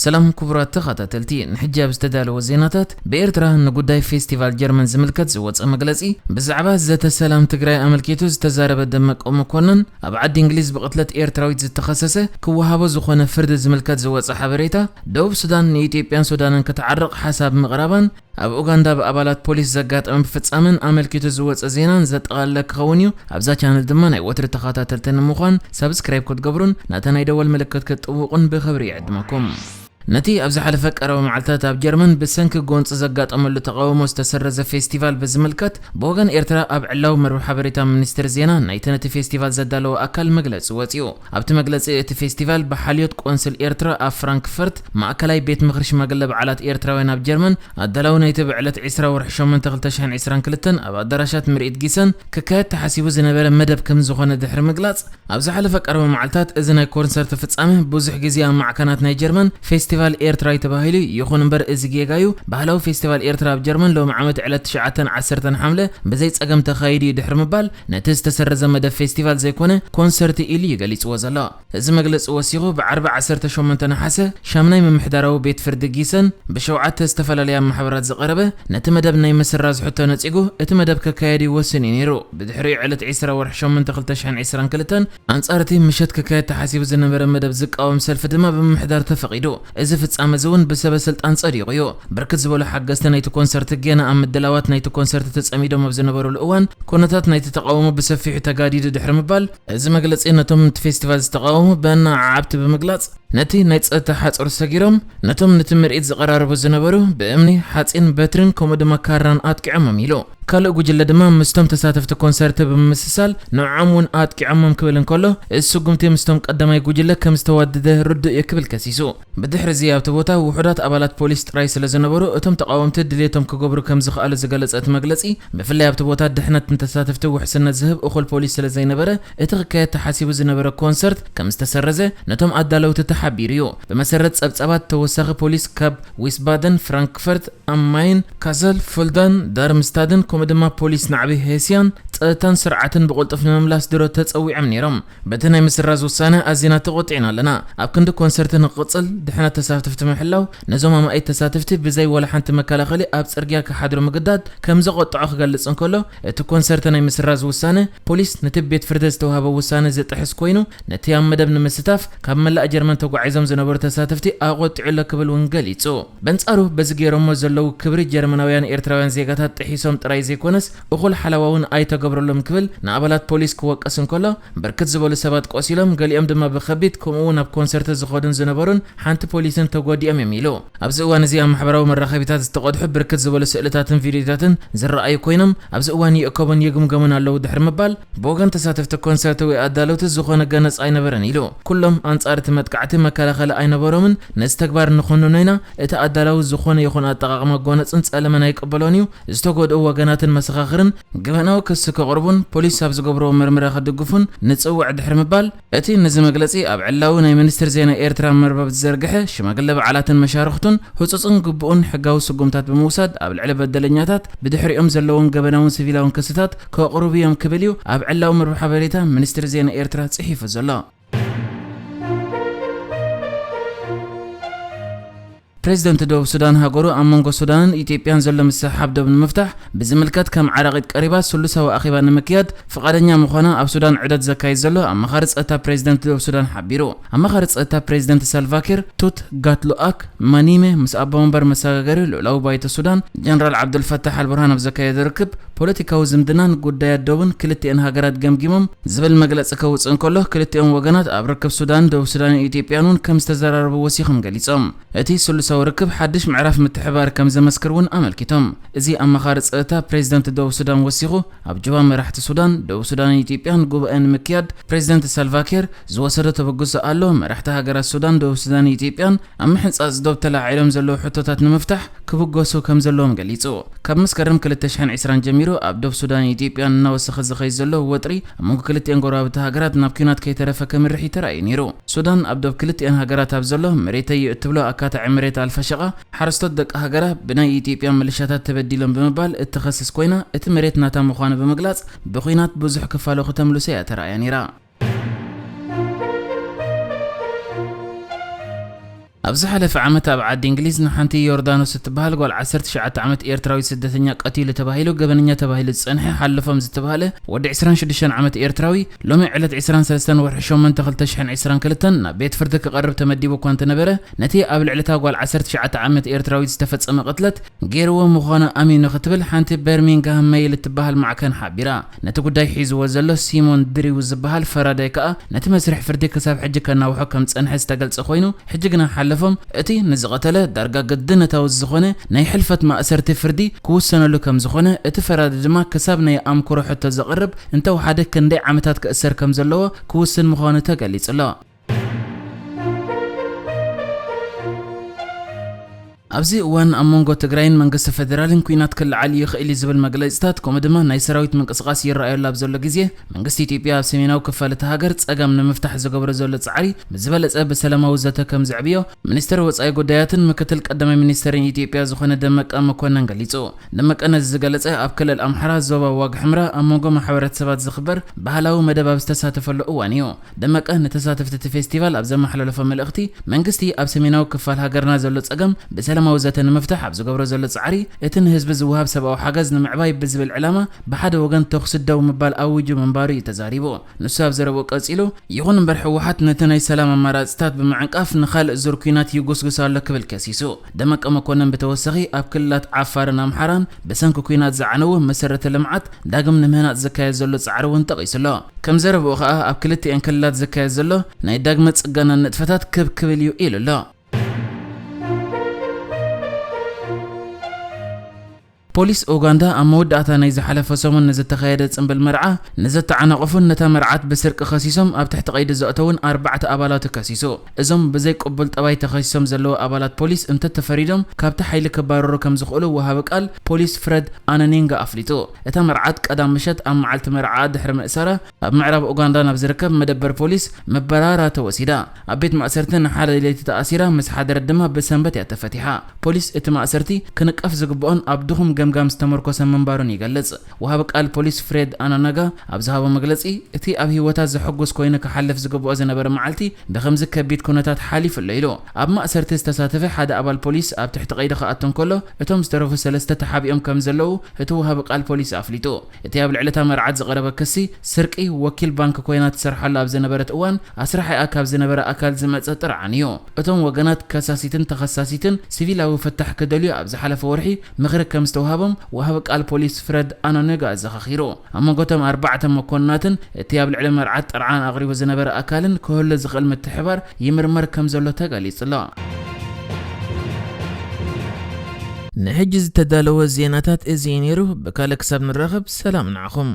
ሰላም ክቡራት ተኸታተልቲ፣ ንሕጂ ኣብ ዝተዳለወ ዜናታት፣ ብኤርትራ ንጉዳይ ፌስቲቫል ጀርመን ዝምልከት ዝወጸ መግለጺ፣ ብዛዕባ ዘተ ሰላም ትግራይ ኣመልኪቱ ዝተዛረበ ደመቀ መኮነን፣ ኣብ ዓዲ እንግሊዝ ብቕትለት ኤርትራዊት ዝተኸሰሰ ክወሃቦ ዝኾነ ፍርዲ ዝምልከት ዝወጸ ሓበሬታ፣ ደቡብ ሱዳን ንኢትዮጵያን ሱዳንን ክትዓርቕ ሓሳብ ምቕራባን፣ ኣብ ኡጋንዳ ብኣባላት ፖሊስ ዘጋጠመ ፍጻመን ኣመልኪቱ ዝወጸ ዜናን ዘጠቓለለ ክኸውን እዩ። ኣብዛ ቻነል ድማ ናይ ወትሪ ተኸታተልቲ ንምዃን ሳብስክራይብ ክትገብሩን ናታ ናይ ደወል ምልክት ክትጥውቑን ብኽብሪ ይዕድመኩም። ነቲ ኣብ ዝሓለፈ ቀረባ መዓልታት ኣብ ጀርመን ብሰንኪ ጎንጺ ዘጋጠመሉ ተቓውሞ ዝተሰረዘ ፌስቲቫል ብዝምልከት፣ ብወገን ኤርትራ ኣብ ዕላዊ መርበብ ሓበሬታ ሚኒስትሪ ዜና ናይቲ ነቲ ፌስቲቫል ዘዳለወ ኣካል መግለጺ ወጺኡ። ኣብቲ መግለጺ፣ እቲ ፌስቲቫል ብሓልዮት ቆንስል ኤርትራ ኣብ ፍራንክፈርት፣ ማእከላይ ቤት ምኽሪ ሽማግለ በዓላት ኤርትራውያን ኣብ ጀርመን፣ ኣዳላዊ ናይቲ ብዕለት ዕስራ ወርሒ ሸሞንተ ክልተ ሽሕን ዕስራን ክልተን ኣብ ኣዳራሻት ምርኢት ጊሰን ክካየድ ተሓሲቡ ዝነበረ መደብ ከም ዝኾነ ድሕሪ ምግላጽ፣ ኣብ ዝሓለፈ ቀረባ መዓልታት እዚ ናይ ኮንሰርት ፍጻመ ብዙሕ ግዜ ኣብ ማዕከናት ናይ ጀርመን ፌስቲቫል ኤርትራዊ ተባሂሉ፣ ይኹን እምበር እዚ ጌጋ እዩ፣ ባህላዊ ፌስቲቫል ኤርትራ ኣብ ጀርመን ሎሚ ዓመት ዕለት ትሽዓተን ዓሰርተን ሓምለ ብዘይ ጸገም ተኻይዱ እዩ ድሕሪ ምባል፣ ነቲ ዝተሰረዘ መደብ ፌስቲቫል ዘይኮነ ኮንሰርት ኢሉ እዩ ገሊጽዎ ዘሎ። እዚ መግለጺ ወሲኹ፣ ብዓርቢ ዓሰርተ ሸሞንተ ነሓሰ ሻምናይ ምምሕዳራዊ ቤት ፍርዲ ጊሰን ብሸውዓተ ዝተፈላለያ ማሕበራት ዝቐረበ ነቲ መደብ ናይ ምስራዝ ሕቶ ነጺጉ፣ እቲ መደብ ክካየድ እዩ ወሲኑ ነይሩ። ብድሕሪኡ ዕለት ዕስራ ወርሒ ሸሞንተ ክልተ ሽሕን ዕስራን ክልተን ኣንጻር እቲ ምሸት ክካየድ ተሓሲቡ ዝነበረ መደብ ዝቃወም ሰልፊ ድማ ብምምሕዳር ተፈቒዱ። እዚ ፍጻመ እዚ እውን ብሰበ ስልጣን ጸዲቑ እዩ። ብርክት ዝበሉ ሓገዝቲ ናይቲ ኮንሰርት ጌና ኣብ ምድላዋት ናይቲ ኮንሰርት ተጸሚዶም ኣብ ዝነበሩሉ እዋን፣ ኩነታት ናይቲ ተቓውሞ ብሰፊሑ ተጋዲዱ ድሕሪ ምባል፣ እዚ መግለጺ ነቶም ነቲ ፌስቲቫል ዝተቓወሙ በናዓዓብቲ ብምግላጽ፣ ነቲ ናይ ጸጥታ ሓጹር ሰጊሮም፣ ነቶም ነቲ ምርኢት ዝቐራረቡ ዝነበሩ ብእምኒ፣ ሓጺን፣ በትሪን ከምኡ ድማ ካራን ኣጥቂዖሞም ኢሉ። ካልእ ጉጅለ ድማ ምስቶም ተሳተፍቲ ኮንሰርት ብምምስሳል ንዕኦም እውን ኣጥቂዖሞም ክብል እንከሎ፣ እዚ ስጉምቲ ምስቶም ቀዳማይ ጉጅለ ከም ዝተዋደደ ርዱእ እዩ ክብል ከሲሱ። ብድሕሪ እዚ ኣብቲ ቦታ ውሑዳት ኣባላት ፖሊስ ጥራይ ስለ ዝነበሩ፣ እቶም ተቓወምቲ ድልየቶም ክገብሩ ከም ዝኸኣሉ ዝገለጸ እቲ መግለጺ፣ ብፍላይ ኣብቲ ቦታ ድሕነት ንተሳተፍቲ ውሕስነት ዝህብ እኹል ፖሊስ ስለ ዘይነበረ፣ እቲ ክካየድ ተሓሲቡ ዝነበረ ኮንሰርት ከም ዝተሰረዘ ነቶም ኣዳለውቲ ተሓቢሩ እዩ። ብመሰረት ጸብጻባት፣ ተወሳኺ ፖሊስ ካብ ዊስባደን፣ ፍራንክፈርት ኣም ማይን፣ ካሰል፣ ፉልዳን፣ ዳርምስታድን ከምኡ ድማ ፖሊስ ናዕቢ ሄስያን ጸጥታን ስርዓትን ብቕልጡፍ ንምምላስ ድሮ ተጸዊዖም ነይሮም። በቲ ናይ ምስራዝ ውሳነ ኣዚና ተቖጢዕና ኣለና። ኣብ ክንዲ ኮንሰርት ንክቕጽል ድሕነት ተሳተፍቲ ምሕላው፣ ነዞም ኣማኢት ተሳተፍቲ ብዘይ ዋላ ሓንቲ መከላኸሊ ኣብ ጽርግያ ክሓድሩ ምግዳድ ከም ዘቖጥዖ ክገልጽ እንከሎ፣ እቲ ኮንሰርት ናይ ምስራዝ ውሳነ ፖሊስ ነቲ ቤት ፍርዲ ዝተዋህበ ውሳነ ዝጥሕስ ኮይኑ፣ ነቲ ኣብ መደብ ንምስታፍ ካብ መላእ ጀርመን ተጓዒዞም ዝነበሩ ተሳተፍቲ ኣቖጢዑ ኣሎ ክብል እውን ገሊጹ። በንጻሩ፣ በዚ ገይሮሞ ዘለዉ ክብሪ ጀርመናውያን ኤርትራውያን ዜጋታት ጥሒሶም ጥራይ ዘይኮነስ፣ እኹል ሓለዋ እውን ኣይተገብረሎም ክብል ንኣባላት ፖሊስ ክወቅስ እንከሎ፣ ብርክት ዝበሉ ሰባት ቆሲሎም፣ ገሊኦም ድማ ብኸቢድ፣ ከምኡ እውን ኣብ ኮንሰርት ዝኸዱን ዝነበሩን ሓንቲ ፖሊስን ተጎዲኦም እዮም ኢሉ። ኣብዚ እዋን እዚ ኣብ ማሕበራዊ መራኸቢታት ዝተቐድሑ ብርክት ዝበሉ ስእልታትን ቪድዮታትን ዝረኣዩ ኮይኖም፣ ኣብዚ እዋን ይእከቡን ይግምገሙን ኣለዉ ድሕሪ ምባል፣ ብወገን ተሳተፍቲ ኮንሰርት ወይ ኣዳለውቲ ዝኾነ ገነጽ ኣይነበረን ኢሉ። ኩሎም ኣንጻር እቲ መጥቃዕቲ መከላኸሊ ኣይነበሮምን፣ ነዚ ተግባር ንኹንኖ ኢና፣ እቲ ኣዳላዊ ዝኾነ ይኹን ኣጠቓቕማ ጎነጽን ጸለመን ኣይቅበሎን እዩ፣ ዝተጎድኡ ወገናትን መሰኻኽርን ገበናዊ ክሲ ከቕርቡን ፖሊስ ኣብ ዝገብርዎ መርመራ ክድግፉን ንጽውዕ ድሕሪ ምባል፣ እቲ ነዚ መግለጺ ኣብ ዕላዊ ናይ ሚኒስትሪ ዜና ኤርትራ መርበብ ዝዘርግሐ ሽማግለ በዓላትን መሻርኽቱን ህጹጽን ግቡእን ሕጋዊ ስጉምታት ብምውሳድ ኣብ ልዕሊ በደለኛታት ብድሕሪኦም ዘለዎም ገበናውን ሲቪላውን ክስታት ከቕርቡ እዮም ክብል እዩ ኣብ ዕላዊ መርበብ ሓበሬታ ሚኒስትሪ ዜና ኤርትራ ጽሒፉ ዘሎ። ፕሬዚደንት ደቡብ ሱዳን ሃገሩ ኣብ መንጎ ሱዳንን ኢትዮጵያን ዘሎ ምስሕሓብ ዶብ ንምፍታሕ ብዝምልከት ከም ዓራቒት ቀሪባ ስሉሳዊ ኣኼባ ንምክያድ ፍቓደኛ ምዃና ኣብ ሱዳን ዑደት ዘካይድ ዘሎ ኣማኻሪ ጸጥታ ፕሬዚደንት ደቡብ ሱዳን ሓቢሩ። ኣማኻሪ ጸጥታ ፕሬዚደንት ሳልቫኪር ቱት ጋትሉኣክ ማኒመ ምስ ኣቦ መንበር መሰጋገሪ ልኡላዊ ባይቶ ሱዳን ጀነራል ዓብዱልፈታሕ ኣልቡርሃን ኣብ ዘካየዶ ርክብ ፖለቲካዊ ዝምድናን ጉዳያት ዶብን ክልቲኤን ሃገራት ገምጊሞም ዝብል መግለጺ ከውጽእ እንከሎ፣ ክልቲኦም ወገናት ኣብ ርክብ ሱዳን፣ ደቡብ ሱዳንን ኢትዮጵያን እውን ከም ዝተዘራረቡ ወሲኾም ገሊጾም። እቲ ስሉሳዊ ርክብ ሓድሽ ምዕራፍ ምትሕብባር ከም ዘመስክር እውን ኣመልኪቶም። እዚ ኣማኻሪ ጸጥታ ፕሬዚደንት ደቡብ ሱዳን ወሲኹ፣ ኣብ ጁባ መራሕቲ ሱዳን፣ ደቡብ ሱዳንን ኢትዮጵያን ጉባኤ ንምክያድ ፕሬዚደንት ሳልቫኪር ዝወሰዶ ተበግሶ ኣሎ። መራሕቲ ሃገራት ሱዳን፣ ደቡብ ሱዳንን ኢትዮጵያን ኣብ ምሕንጻጽ ዶብ ተላዒሎም ዘለዉ ሕቶታት ንምፍታሕ ክብገሱ ከም ዘለዎም ገሊጹ። ካብ መስከረም ክልተ ሽሕን ዕስራን ጀሚሩ ኣብ ዶብ ሱዳንን ኢትዮጵያን እናወሰኸ ዝኸይድ ዘሎ ወጥሪ ኣብ መንጎ ክልቲኤን ጎረባብቲ ሃገራት ናብ ኲናት ከይተረፈ ከምርሕ እዩ ተራእዩ ነይሩ። ሱዳን ኣብ ዶብ ክልቲኤን ሃገራት ኣብ ዘሎ መሬተይ እዩ እትብሎ ኣካታዒ መሬት ኣልፋሸቓ ሓረስቶት ደቂ ሃገራ ብናይ ኢትዮጵያ ሚሊሻታት ተበዲሎም ብምባል እትኸስስ ኮይና፣ እቲ መሬት ናታ ምዃኑ ብምግላጽ ብኲናት ብዙሕ ክፋሉ ክተምልሶ እያ ተራእያ ነይራ። ኣብ ዝሓለፈ ዓመት ኣብ ዓዲ እንግሊዝ ንሓንቲ ዮርዳኖስ እትበሃል ጓል ዓሰርተ ትሽዓተ ዓመት ኤርትራዊ ስደተኛ ቀቲሉ ተባሂሉ ገበነኛ ተባሂሉ ዝጸንሐ ሓለፎም ዝተባህለ ወዲ ዕስራን ሽዱሽተን ዓመት ኤርትራዊ ሎሚ ዕለት ዕስራን ሰለስተን ወርሒ ሸሞንተ ክልተ ሽሕን ዕስራን ክልተን ናብ ቤት ፍርዲ ክቐርብ ተመዲቡ እኳ እንተነበረ፣ ነቲ ኣብ ልዕሊ እታ ጓል ዓሰርተ ትሽዓተ ዓመት ኤርትራዊት ዝተፈጸመ ቅትለት ገይርዎ ምዃኑ ኣሚኑ ክትብል ሓንቲ በርሚንግሃም ሜይል እትበሃል ማዕከን ሓቢራ። ነቲ ጉዳይ ሒዝዎ ዘሎ ሲሞን ድሪው ዝበሃል ፈራዳይ ከኣ ነቲ መስርሕ ፍርዲ ክሳብ ሕጂ ከናውሖ ከም ዝጸንሐ ዝተገልጸ ኮይኑ፣ ሕጂ ግና ሓለፎም እቲ ንዝቐተለ ዳርጋ ግድነታዊ ዝኾነ ናይ ሕልፈት ማእሰርቲ ፍርዲ ክውሰነሉ ከም ዝኾነ፣ እቲ ፈራዲ ድማ ክሳብ ናይ ኣምክሮ ሕቶ ዘቕርብ እንተወሓደ ክንደይ ዓመታት ክእሰር ከም ዘለዎ ክውስን ምዃኑ ተገሊጹ ኣሎ። ኣብዚ እዋን ኣብ መንጎ ትግራይን መንግስቲ ፌደራልን ኲናት ክለዓል ይኽእል እዩ ዝብል መግለጺታት፣ ከምኡ ድማ ናይ ሰራዊት ምንቅስቓስ ይረኣየሉ ኣብ ዘሎ ግዜ፣ መንግስቲ ኢትዮጵያ ኣብ ሰሜናዊ ክፋል እታ ሃገር ጸገም ንምፍታሕ ዝገብሮ ዘሎ ጻዕሪ ብዝበለጸ ብሰላማዊ ዘተ ከም ዘዕብዮ ሚኒስትር ወጻኢ ጉዳያትን ምክትል ቀዳማይ ሚኒስትርን ኢትዮጵያ ዝኾነ ደመቀ መኮነን ገሊጹ። ደመቀ ነዚ ዝገለጸ ኣብ ክልል ኣምሓራ ዞባ ዋግ ሕምራ ኣብ መንጎ ማሕበረሰባት ዝኽበር ባህላዊ መደብ ኣብ ዝተሳተፈሉ እዋን እዩ። ደመቀ ንተሳተፍቲ እቲ ፌስቲቫል ኣብ ዘመሓላለፎ መልእኽቲ፣ መንግስቲ ኣብ ሰሜናዊ ክፋል ሃገርና ዘሎ ጸገም ብሰላማዊ ዘተ ንምፍታሕ ኣብ ዝገብሮ ዘሎ ጻዕሪ፣ እቲ ንህዝቢ ዝወሃብ ሰብኣዊ ሓገዝ ንምዕባይ ብዝብል ዕላማ ብሓደ ወገን ተኹሲ ደው ምባል ኣዊጁ ምንባሩ እዩ ተዛሪቡ። ንሱ ኣብ ዘረብኡ ቀጺሉ፣ ይኹን እምበር ህወሓት ነቲ ናይ ሰላም ኣማራጺታት ብምዕንቃፍ ንኻልእ ዙር ኲናት ይጉስጉስ ኣሎ ክብል ከሲሱ። ደመቀ መኮነን ብተወሳኺ ኣብ ክልላት ዓፋርን ኣምሓራን ብሰንኪ ኲናት ዝዓነወ መሰረተ ልምዓት ዳግም ንምህናጽ ዝካየድ ዘሎ ጻዕሪ እውን ጠቒሱ ኣሎ። ከም ዘረብኡ ከኣ ኣብ ክልቲኤን ክልላት ዝካየድ ዘሎ ናይ ዳግመ ጽገና ንጥፈታት ክብ ክብል እዩ ኢሉ ኣሎ። ፖሊስ ኡጋንዳ ኣብ መወዳእታ ናይ ዝሓለፈ ሰሙን ንዝተኻየደ ጽምብል መርዓ ንዘተዓናቕፉን ነታ መርዓት ብስርቂ ከሲሶም ኣብ ትሕቲ ቀይዲ ዘእተውን ኣርባዕተ ኣባላቱ ከሲሱ። እዞም ብዘይ ቅቡል ጠባይ ተኸሲሶም ዘለዉ ኣባላት ፖሊስ እንተተፈሪዶም ካብቲ ሓይሊ ክባረሩ ከም ዝኽእሉ ወሃቢ ቃል ፖሊስ ፍረድ ኣነኒንጋ ኣፍሊጡ። እታ መርዓት ቀዳም ምሸት ኣብ መዓልቲ መርዓኣ ድሕሪ ምእሳራ ኣብ ምዕራብ ኡጋንዳ ናብ ዝርከብ መደበር ፖሊስ መበራራ ተወሲዳ። ኣብ ቤት ማእሰርቲ ንሓደ ለይቲ ተኣሲራ ምስ ሓደረት ድማ ብሰንበት እያ ተፈቲሓ። ፖሊስ እቲ ማእሰርቲ ክንቀፍ ዝግብኦን ኣብ ድኹም ገምጋም ዝተመርኮሰ ምንባሩን ይገልጽ። ወሃቢ ቃል ፖሊስ ፍሬድ ኣናናጋ ኣብ ዝሃቦ መግለጺ፣ እቲ ኣብ ህይወታ ዘሐጉስ ኮይኑ ክሓልፍ ዝግብኦ ዝነበረ መዓልቲ ብኸምዚ ከቢድ ኩነታት ሓሊፉ ኣሎ ኢሉ። ኣብ ማእሰርቲ ዝተሳተፈ ሓደ ኣባል ፖሊስ ኣብ ትሕቲ ቀይዲ ክኣቱ እንከሎ፣ እቶም ዝተረፉ ሰለስተ ተሓቢኦም ከም ዘለዉ እቲ ወሃቢ ቃል ፖሊስ ኣፍሊጡ። እቲ ኣብ ልዕሊ እታ መርዓት ዝቐረበ ክሲ፣ ስርቂ፣ ወኪል ባንክ ኮይና ትሰርሓሉ ኣብ ዝነበረት እዋን ኣስራሒኣ ካብ ዝነበረ ኣካል ዝመጸ ጥርዓን እዩ። እቶም ወገናት ከሳሲትን ተኸሳሲትን ሲቪላዊ ፍታሕ ክደልዩ ኣብ ዝሓለፈ ወርሒ ምኽሪ ከም ዝተውሃቦም ወሃቢ ቃል ፖሊስ ፍረድ ኣናነጋ ኣዘኻኺሩ። ኣብ መንጎ እቶም ኣርባዕተ መኮንናትን እቲ ኣብ ልዕሊ መርዓት ጥርዓን ኣቕሪቡ ዝነበረ ኣካልን ክህሉ ዝኽእል ምትሕባር ይምርመር ከም ዘሎ ተገሊጹ ኣሎ። ንሕጂ ዝተዳለወ ዜናታት እዚ እዩ ነይሩ። ብካልእ ክሳብ ንራኸብ ሰላም ንዓኹም።